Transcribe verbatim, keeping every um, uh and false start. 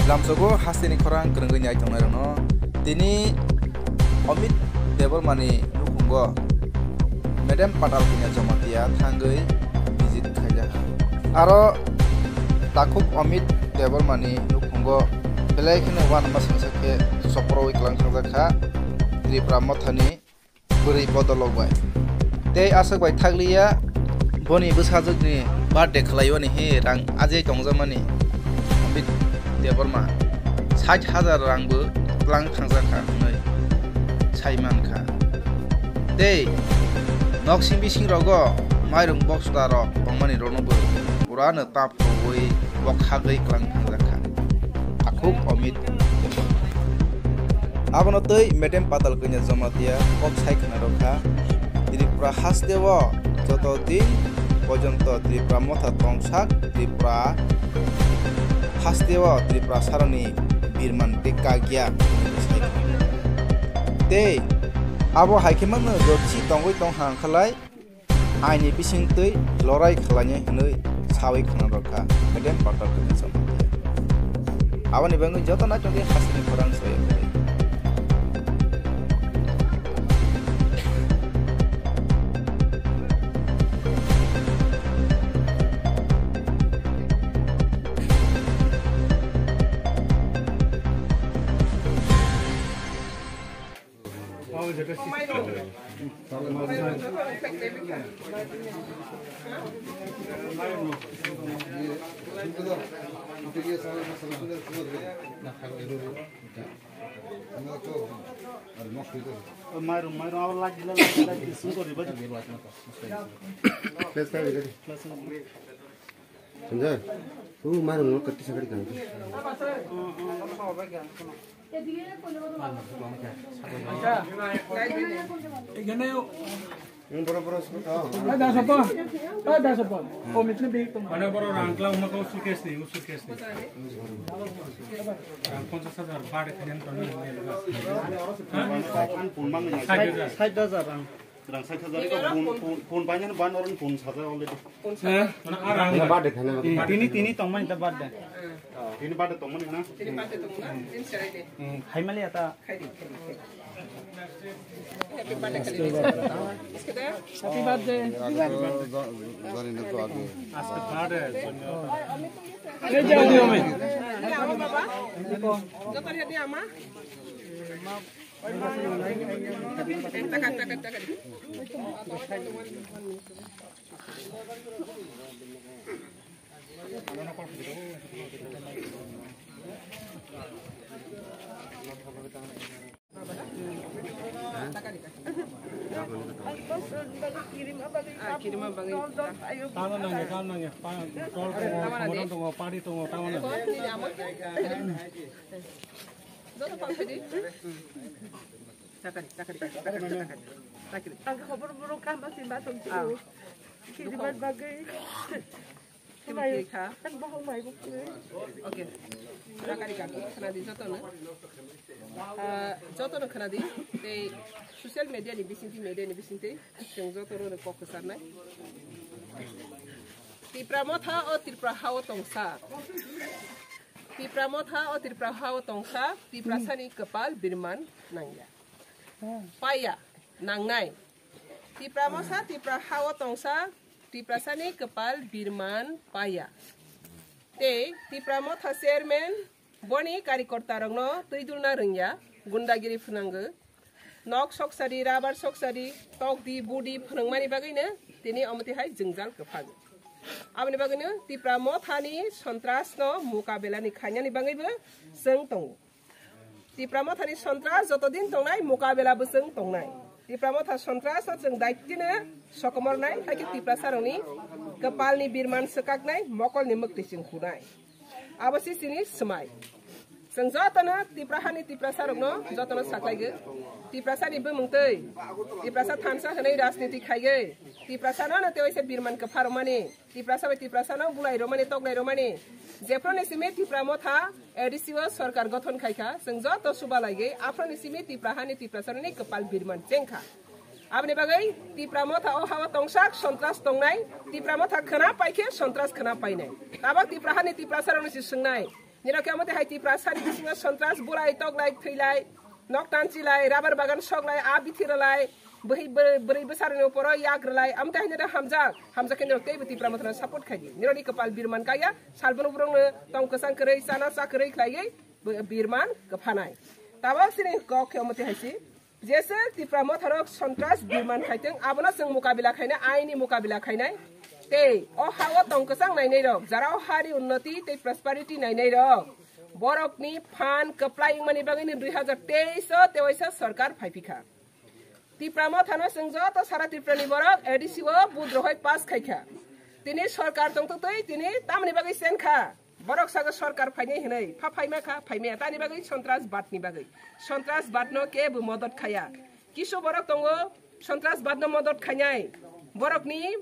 Lamsogo hasteni khorang kwrwngwi nai tongnai rokno tini Amit Debbarmani nukhungo Madam Patal Kanya Jamatia thangwi visit khaijak. Aro takhuk Amit Debbarmani nukhungo belai kheno uanama singsa khe soprowi kwlang thangjak kha Tripura mothani bwrwi bodolok bai. Tei aswk bai thakliya boni bwsajwkni birthday khwlaiwani hi rang ajai tongjakmani Amit Debbarma sait hajar rangbo twlang thangjak kha hwnwi sai man kha. Tei noksing bising rogo mairung boksla rok tongmani rokno bo purano tap rwui bokhagwi kwlang thangjak kha. Takhuk Amit Debbarma. Abono tei Madam Patal Kanya Jamatia kok sai khna rwkha, Tripura hasteo joto din porjonto Tripura motha tongsak Tripura hasteo Tripura saroni birman tei kakya. Tei abo hai khe mano jotsi tongwi tong hang khalai aini bisingtwi lorai khlainai hwnwi sawi khna rwkha Madam Patal Kanya Jamatia. Aboni bagwi joto naitokni hasteni khorang soya kwrwi. Mairum, mairum, abo lagi, lagi, lagi, sungkori, bagi. Plus five, ready? Plus five. Sanjay, tu mairum, lo kati sakari kan? এখানে এই দশ হতো, এই দশ হতো। ও মিটনে বেগ তো। Mana boro rang kla uma ko suitcase ni, u suitcase ni. Rang পঞ্চাশ হাজার বাড়ে খাইন তো না। ষাট হাজার। ষাট হাজার rang. Rang ষাট হাজার ko phone, phone, phone paina ban oron phone saja already. Mana arang. Birthday khana. Tini, tini tongmani ta birthday. Tini birthday tongmani na? Tini birthday tongmani na? Tini sarai de. Khai mali ata. Khai di, khai di, khai di. Happy birthday, khai di. Happy birthday. Happy birthday. Ei jao diyo me. Ini ama baba. Dokar ya dia ama. Taka, taka, taka. Ah, kirima bagwi. Tama nangya, tama nangya. Pa-, tol tongo, tama nangya. Khomodon tongo, padi tongo, tama nangya. Joto pang khadi. Takari, takari, takari, takari. Takari. Ang khobor borok kama si ba tong. Ah. Kirima bagwi. Thank you, kha. Okay. Rakari kha, khwnadi jotono. Ah, jotono khwnadi, tei social media ni bisingtwi, media ni bisingtwi, chwng jotono kok kwcharnai. Tipra motha o Tripura hao tongsa. Tipra motha o Tripura hao tongsa, Tiprasani kwpal birman nangya. Paya, nangnai. Tipra motha, Tipra hao tongsa, Tiprasani kwpal birman paya. Tei Tipra motha chairman boni karikorta rokno twi dulna rwngya, gundagiri phwnango. Nok soksadi, rabar soksadi, tokdi, budi phwnangmani bagwino tini omotwi hai jwngjal kwphago. Aboni bagwino Tipra mothani sontrasno mukabelani khainani bagwibo chwng tongo. Tipra mothani sontras joto din tongnai, mukabela bwswng tongnai. Tipra motha sontras o chwng daitino sokomornai, hai khe Tiprasa rokni kwpalni birman swkaknai, mokolni mwktwi chwng khunai. Abo se chini swmai. Chwng jotono Tipra hani Tiprasa rokno jotono saklaigo. Tiprasani bumung twi, Tiprasa thansa hwnwi rajniti khaigo. Tiprasa no no tei waisa birman kwpha rwmani. Tiprasa bai Tiprasa no bulai romani, toklai romani. Jephru ni simi Tipra motha A D C o sorkar gothon khai kha, chwng joto suba laigwi aphru ni simi Tipra hani Tiprasa ni kwpal birman cheng kha. Aboni bagwi Tipra motha o hao tongsak sontras tongnai, Tipra motha khwna pai khe sontras khwna painai. Tabok Tipra hani Tiprasa rokni si swngnai. Nirok khe amate hai Tiprasa ni bisingo sontras bulai toklai thwilai, nok tanchilai, rubber bagan soklai, a bithi rwlai, bwhi bwrwi bwsarwini uporo yak rwlai, amate hai nirok hamjak, hamjak khe nirok teibo Tipra Mothano support khaidi. Nirokni kwpal birman kaya, salbunu borokno tong kwchang kwrwi, chana cha kwrwi khlaiwi birman kwphanai. Tabok sini kok khe amate hai si. Jese Tipra Motharok sontras birman khaiteng, abono chwng mukabila khainai, aini mukabila khainai. Tei o ha-o tong kwchang nainai rok, jara o hani unnoti tei prosperity nainai rok, borokni phan kwplai wngmani bagwi ni dui hazar teis o tewaisa sorkar phaiphikha. Tipra Mothano chwng joto sara Tripura ni borok A D C o vote rohoi pass khaikha. Tini sorkar tongtwtwi tini tamni bagwi chenkha. Borok sago sorkar phainai hinwi, pha phaima kha, phaimaya. Tani bagwi sontras batni bagwi. Sontras batno kebo modot khaya. Kisu borok tongo sontras batno modot khainai. Borokni